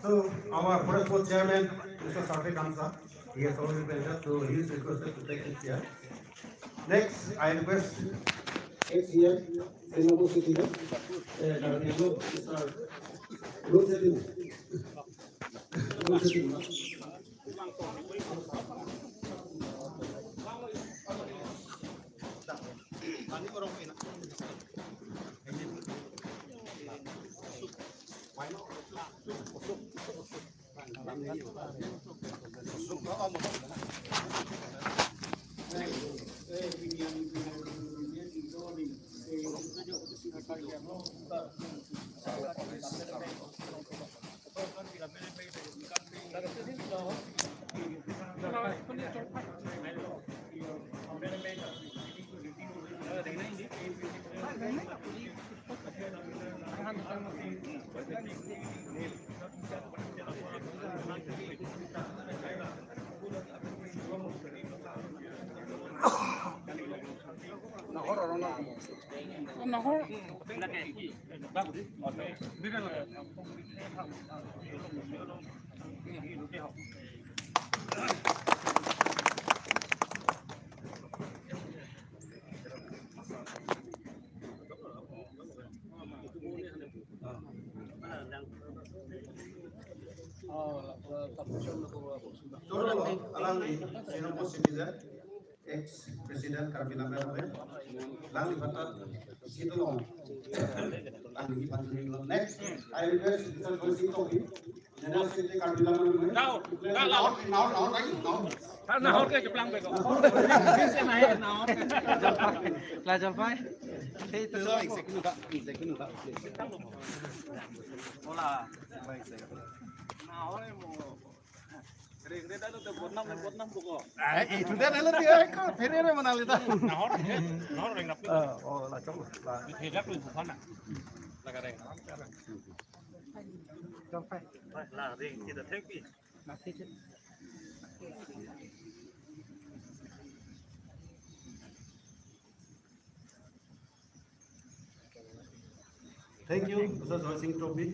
So our forest board chairman, Mr. Sarthak Kamsa, he has already been here, so he is requested to take his chair. Next, I request ex-CM, Singapore citizen, Mr. Ruth Setin. Singapore citizen, ex-president Karbi Next, I request Mr. Joy Toki, General Secretary Karbi Thank you, Mr. Joy Singh Topi,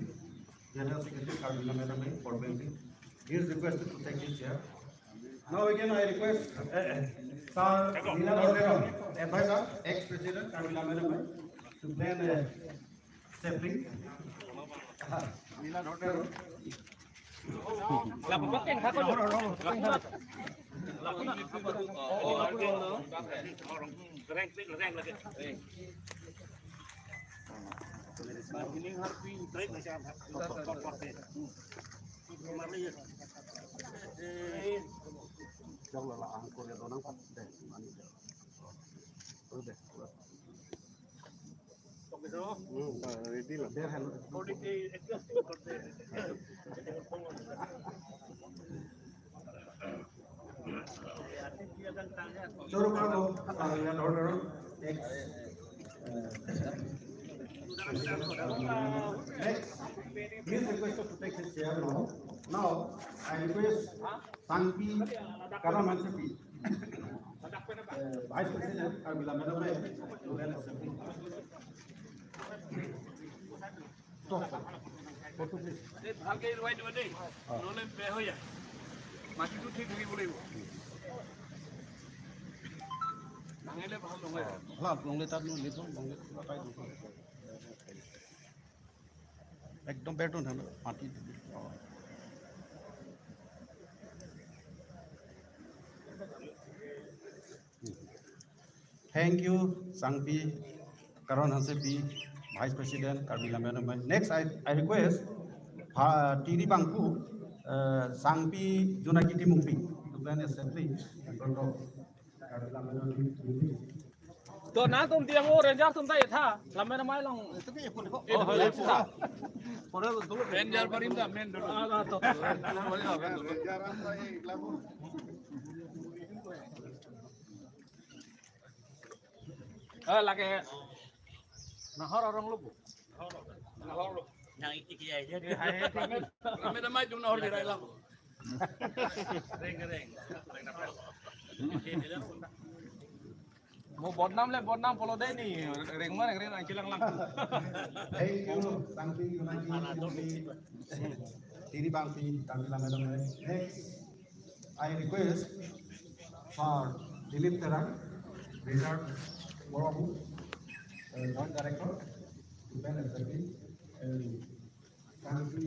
General Secretary Karbi Lamedamai for banking. He is requested to take his chair. Now again I request Sir Nila Dhorderon, advisor, ex-president Karbi Lamedamai, to plan a sapling. Nila Dhorderon. Next, he is requested to take his chair now. Now, I request Sangpi Karamansepi, Vice President Karbi Lamedamai, to land assembly. ভালকে ৰুৱাই দিবা দেই, নহ'লে বেয়া হৈ যায়। মাটিটো ঠিক থাকিব লাগিব, ভাঙিলে ভাল নহয়। একদম বেৰটো নহয়, মাটি। Thank you, Sangpi Karan Hansepi, Vice President Karbi Lamedamai. Next, I request Tiri Bangku, Sangpi Junakiti Mungpi to plan assembly in front of Karbi Lamedamai. তো না তুম দিয়ে ও রেঞ্জার তুম তাই থা লামে না মাইলং রেঞ্জার পারিম দা মেন তো। লাগে নাহৰ ৰং ল'ব। বদনাম le বদনাম follow deh nih reng mana reng ang lang. Thank you, Sangti Tiri Bangti Tamila Madam. Next, I request for Dilip Terang, Richard Borabu, Joint Director, to Ben Executive, and Sangti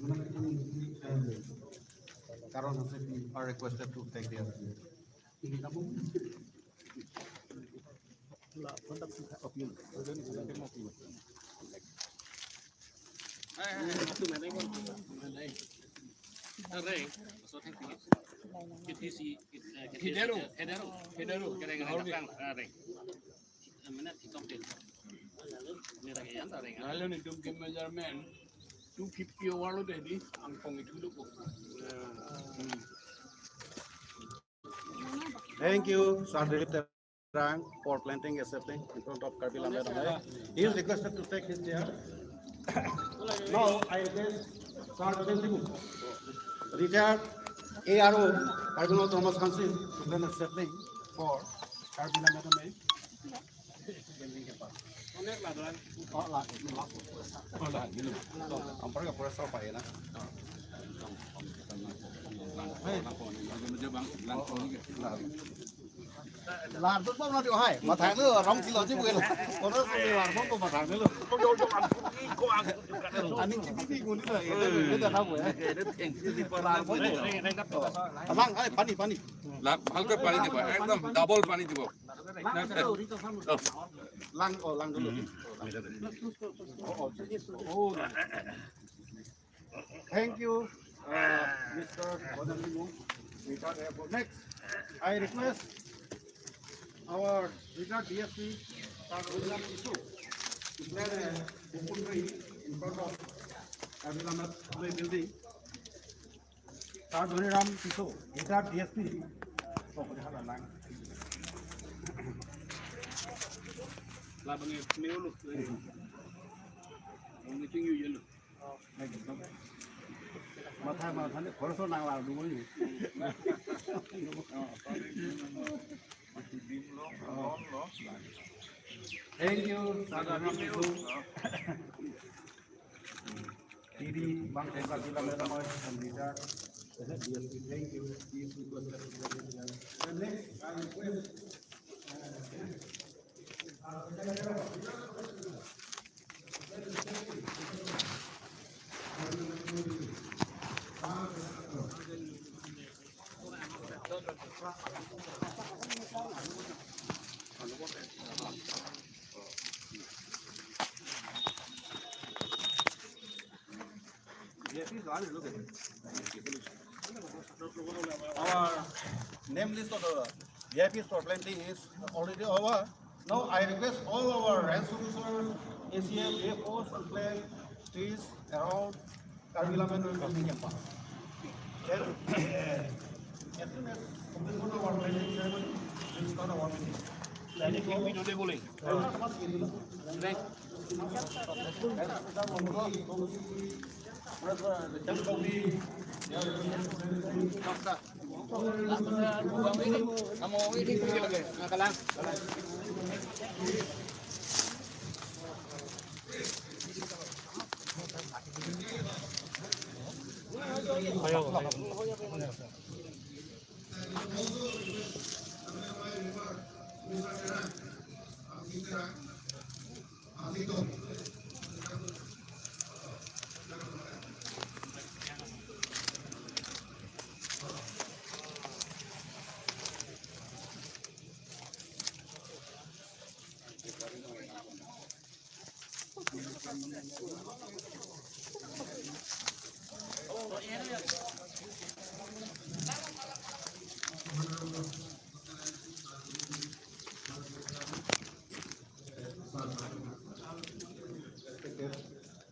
Yunaki and Karon Hossein are requested to take their seat. Measurement 250 overload Thank you, Sir Dilip Terang, for planting a sapling in front of Karbi Lamedamai. He is requested to take his chair. Now I request Sir Jogen Tibu, retired ARO, Karbi Autonomous Council, to plant a sapling for Karbi Lamedamai building campus. Làm tốt bông nó chịu hay mà thằng nữa rong chỉ là chứ quên còn nó làm bông mà thằng nữa anh chỉ biết nguồn nữa cái là đâu vậy lang ai pani pani ভালকৈ পানী দিব, একদম double পানী দিব। Lang oh lang dulu. Thank you, Mr. Bodhanimu. Next, I request our retired DSP, Sir William Isu, to plant a open tree in front of Karbi Lamedamai building. Sir Dhaniram Tiso, retired DSP. মাথা মাথা খরচ Nangla ডুবনি। Thank you, Sir Dhaniram Tiso. TD Bangte Karbi Lamedamai and retired DSP. Thank you. Please request that you And next, I request Our name list of the VIPs for planting is already over. Now I request all our ranch officers, ACM, AFOs to plant trees around Karbi Lamedamai building campus. Then, as soon as completion of our planting ceremony, we'll start our meeting.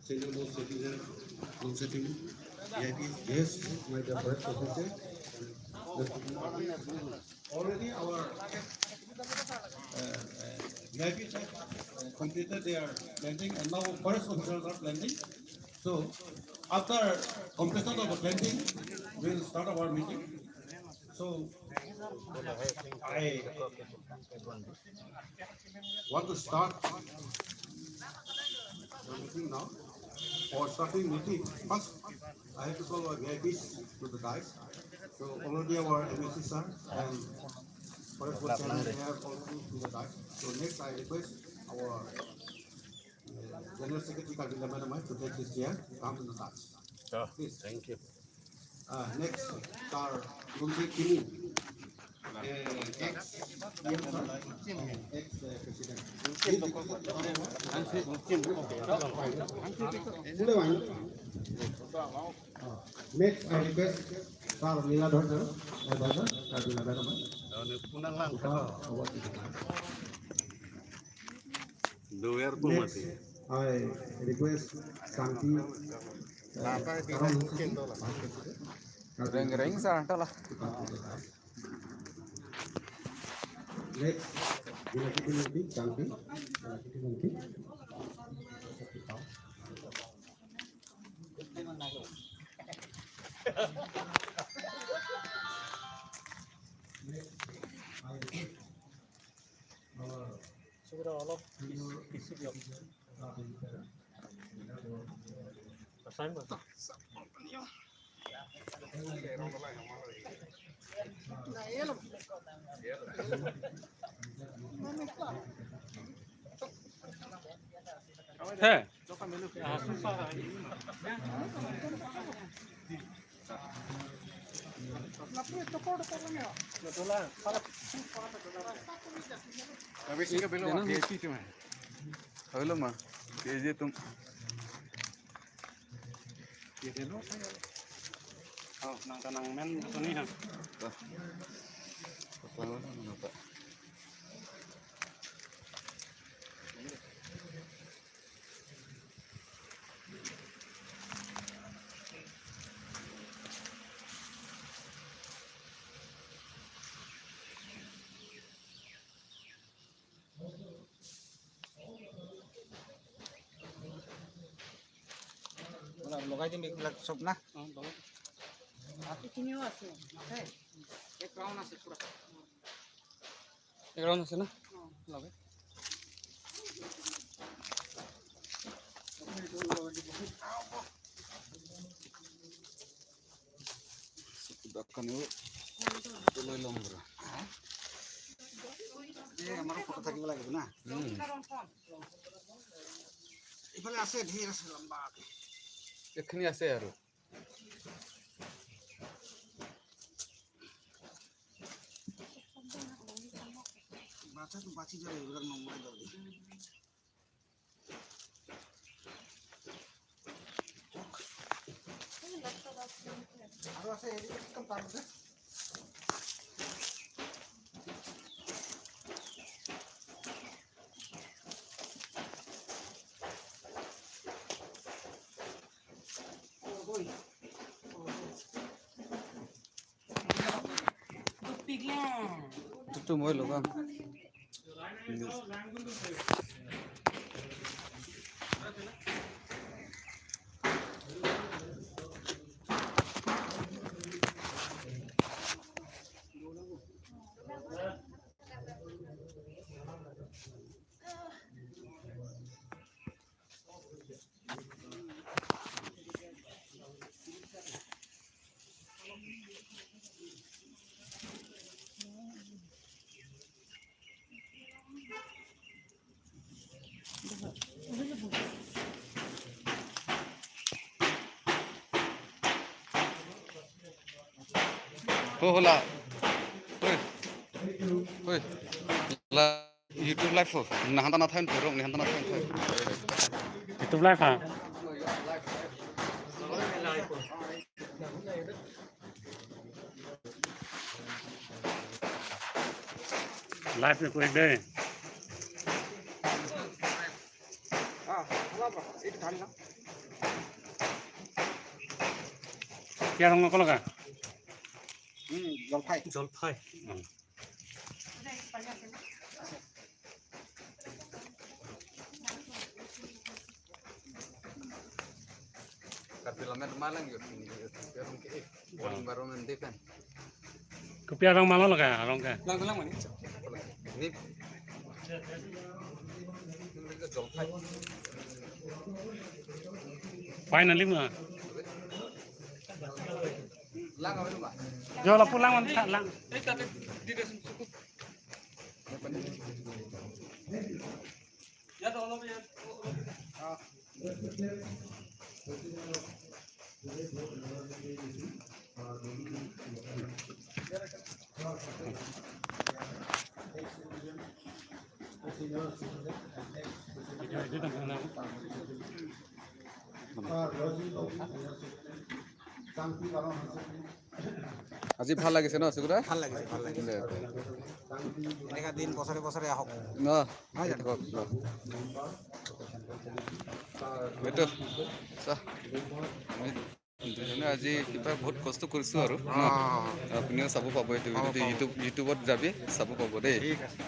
Senior most citizen, non-sitting, VIPs, yes, my dear forest officer. Already our VIPs have completed their planting and now forest officers are planting. So after completion of the planting, we will start our meeting. So I want to start the meeting now. For starting meeting, first I have to call our VIPs to the dais. So already our MSC sir and forest board chairman, they have already to the dais. So next I request our General Secretary Karbi Lamai to take his chair, come to the dais. Please. Thank you. Next, Sir Lungi Kimu, ex PM sir, ex President. Next, I request Sir Niladhar sir, advisor, Karbi Lamai, to come over to the dais. Next, I request Shanti Karan Vice President, ring ring sir la to come to the dais. Next, Bilakiti Mantri, Shanti, Bilakiti Mantri, to come. Next, I request our অলপ senior পিছি দিয়ক। Officer, sign. হে হইলো মা এই যে তুমি nang men ni ha. লগাই দিম এইবিলাক চব না। এইখিনিও আছে। এক ৰাউণ্ড আছে, পুৰা এক ৰাউণ্ড আছে না লগাই। দোকানেও লৈ ল'ম বাৰু। এই আমাৰো ফটো থাকিব লাগিব না। এইফালে আছে, ধেৰ আছে লম্বাকে। এইখিনি আছে আৰু। বাচ্চাটো বাচি যাব, এইবিলাক নমৰে জলদি। আৰু আছে একদম তাৰতে। এইটো মই লগাম। হলা oi oi la YouTube live nahanda na thain thoro nahanda na thain. YouTube live ha. Live নে কৰি দে। এইটো ঢালি লওঁ। কিয় ৰঙ কলকা? জলফাই। জলফাই। Kupia rong malo laga rong ka. Lang lang mani. Ni. Finally ma. Lang awal ba? Jo la pulang man lang. এই তাতে দি দেচোন চকু। ইয়াত অলপ, ইয়াত অলপ। আজি ভাল লাগিছে ন চকুৰা? ভাল লাগিছে, ভাল লাগিছে। এনেকুৱা দিন বছৰে বছৰে আহক। ন থাকক ন। এইটো চা, আমি দুজনে আজি কিবা বহুত কষ্ট কৰিছোঁ আৰু ন? আপুনিও চাব পাব এইটো ভিডিঅ'টো, ইউটিউবত যাবি, চাব পাব দেই। ঠিক আছে।